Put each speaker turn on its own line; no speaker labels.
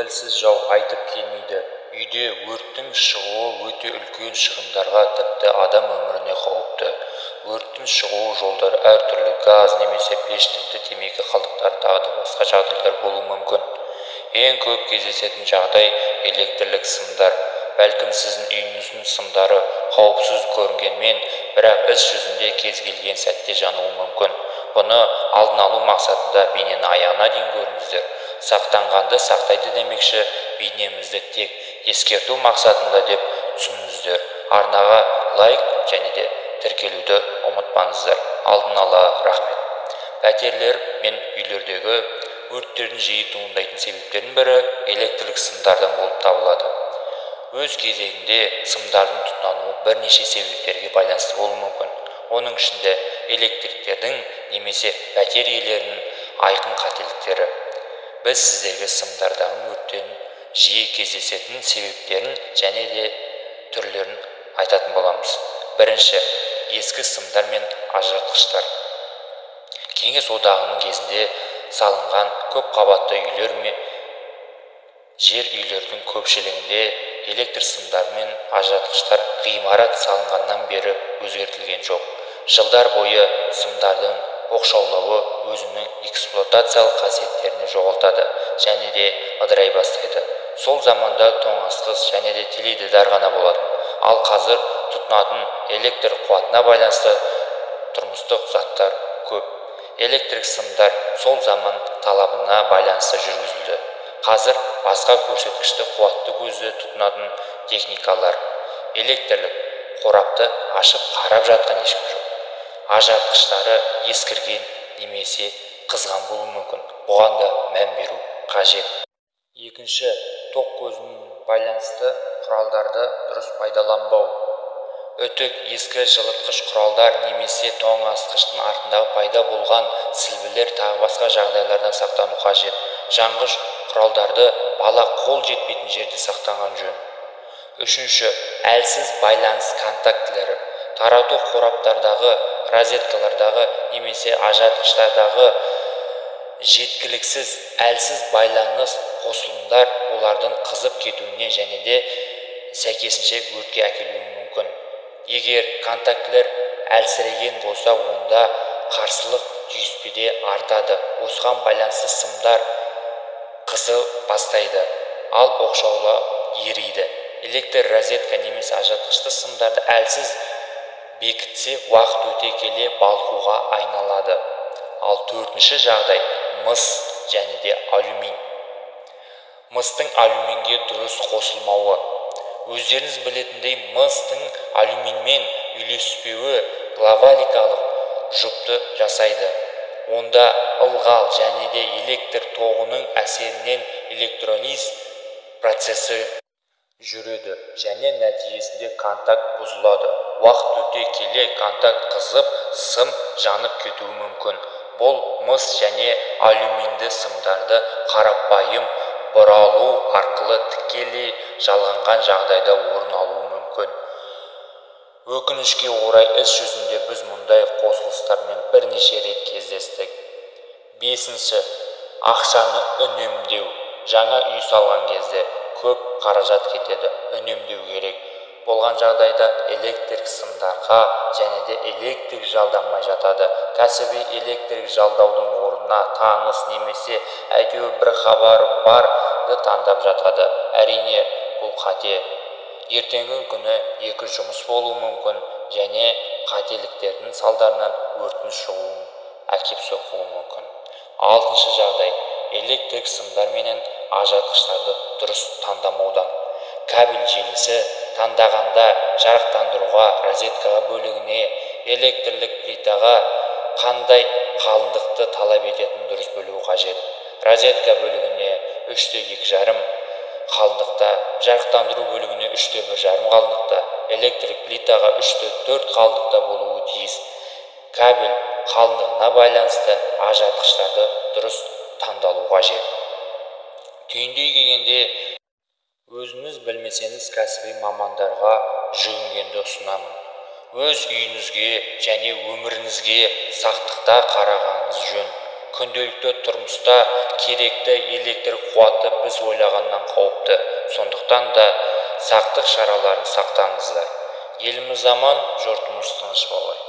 Тілсіз жау айтып келмейді. Үйде өрттің шығуы өте үлкен шығындарға, тіпті адам өміріне қауіпті. Өрттің шығу жолдары әртүрлі: газ немесе пеш, тіпті темекі қалдықтары, тағы да басқа жағдайлар болуы мүмкін. Ең көп кездесетін жағдай электрлік сымдар. Бәлкім, сіздің үйіңіздің сымдары қауіпсіз көрінгенмен, бірақ іс жүзінде кез келген сәтте жануы мүмкін. Бұны алдын алу мақсатында бейнені аяғына дейін көріңіздер. Сақтанғанды сақтайды демекші, бейнемізді тек ескерту мақсатында деп түсініңіздер. Арнаға лайк және де тіркелуді ұмытпаңыздар. Алдын ала рахмет. Пәтерлер мен үйлердегі өрттердің жиі туындайтын себептерінің бірі электрлік сымдардан болып табылады. Өз кезегінде сымдардың тұтануы бірнеше себептерге байланысты болуы мүмкін. Оның ішінде электриктердің немесе пәтер иелерінің айқын қателіктері. Біз сіздерге сымдардағы өрттердің жиі кездесетін себептерін және де түрлерін айтатын боламыз. Бірінші, ескі сымдар мен ажыратқыштар. Кеңес одағының кезінде салынған көп қабатты үйлер мен жер үйлердің көпшілігінде электр сымдар мен ажыратқыштар ғимарат салынғаннан бері өзгертілген жоқ. Жылдар бойы сымдардың оқшаулауы өзінің эксплуатациялық қасиеттерін жоғалтады және де ыдырай бастайды. Сол заманда тоңазытқыш және де теледидар ғана болатын. Ал қазір тұтынатын электр қуатына байланысты тұрмыстық заттар көп. Электрік сымдар сол заман талабына байланысты жүргізілді. Қазір басқа көрсеткішті қуатты көзді тұтынатын техникалар. Электрлік қорапты ашып қарап жатқан ешкім жоқ. Ажыратқыштары ескірген немесе қызған болуы мүмкін. Бұған да мән беру қажет. Екінші, тоқ көзінің байланысты құралдарды дұрыс пайдаланбау. Үтік, ескі жылытқыш құралдар немесе тоңазытқыштың артындағы пайда болған сілбілер, тағы басқа жағдайлардан сақтану қажет. Жанғыш құралдарды бала қол жетпейтін жерде сақтаған жөн. Үшінші, әлсіз байланыс контактілері. Тарату қораптардағы, розеткалардағы немесе ажыратқыштардағы жеткіліксіз әлсіз байланыс қосылымдар олардың қызып кетуіне және де сәйкесінше өртке әкелуі мүмкін. Егер контактілер әлсіреген болса, онда қарсылық түйіспеде артады. Осыған байланысты сымдар қызы бастайды, ал оқшаулау ериді. Электр розетка немесе ажыратқышты сымдарды әлсіз бекітсе, уақыт өте келе балқуға айналады. Ал төртінші жағдай мыс және де алюмин. Мыстың алюминге дұрыс қосылмауы. Өздеріңіз білетіндей, мыстың алюминмен үйлеспеуі главаликалық жұпты жасайды. Онда ылғал және де электр тоғының әсерінен электролиз процесі жүреді және нәтижесінде контакт бұзылады. Уақыт өте келе контакт қызып, сым жанып кетуі мүмкін. Бұл мыс және алюминді сымдарды қарапайым бұралу арқылы тікелей жалғанған жағдайда орын алуы мүмкін. Өкінішке орай, іс жүзінде біз мұндай қосылыстармен бірнеше рет кездестік. Бесінші, ақшаны үнемдеу. Жаңа үй салған кезде көп қаражат кетеді, үнемдеу керек. Болған жағдайда электрик сымдарға және де электрик жалданбай жатады. Кәсіби электрик жалдаудың орнына таныс немесе әйтеуір бір хабар барды таңдап жатады. Әрине, бұл қате. Ертеңгі күні екі жұмыс болуы мүмкін және қателіктердің салдарынан өрттің шығуын әкеп соғуы мүмкін. Алтыншы жағдай электрик сымдар менен ажыратқыштарды дұрыс таңдамаудан. Кабель желісі таңдағанда жарықтандыруға, розеткаға бөлігіне, электрлік плитаға қандай қалыңдықты талап ететінін дұрыс білу қажет. Розетка бөлігіне 3,2 қалыңдықта, жарықтандыру бөлігіне 3,5 қалыңдықта, электрик плитаға 3,4 қалыңдықта болуы тиіс. Кабель қалыңдығына байланысты ажыратқыштарды дұрыс таңдалу қажет. Түйіндей келгенде, өзіңіз білмесеңіз кәсіби мамандарға жүгінгенді ұсынамын. Өз үйіңізге және өміріңізге сақтықта қарағаныңыз жөн. Күнделікті тұрмыста керекті электр қуаты біз ойлағаннан Сондықтан да сақтық шараларын сақтаңыздар. Еліміз аман, жұртымыз тыныш болайық.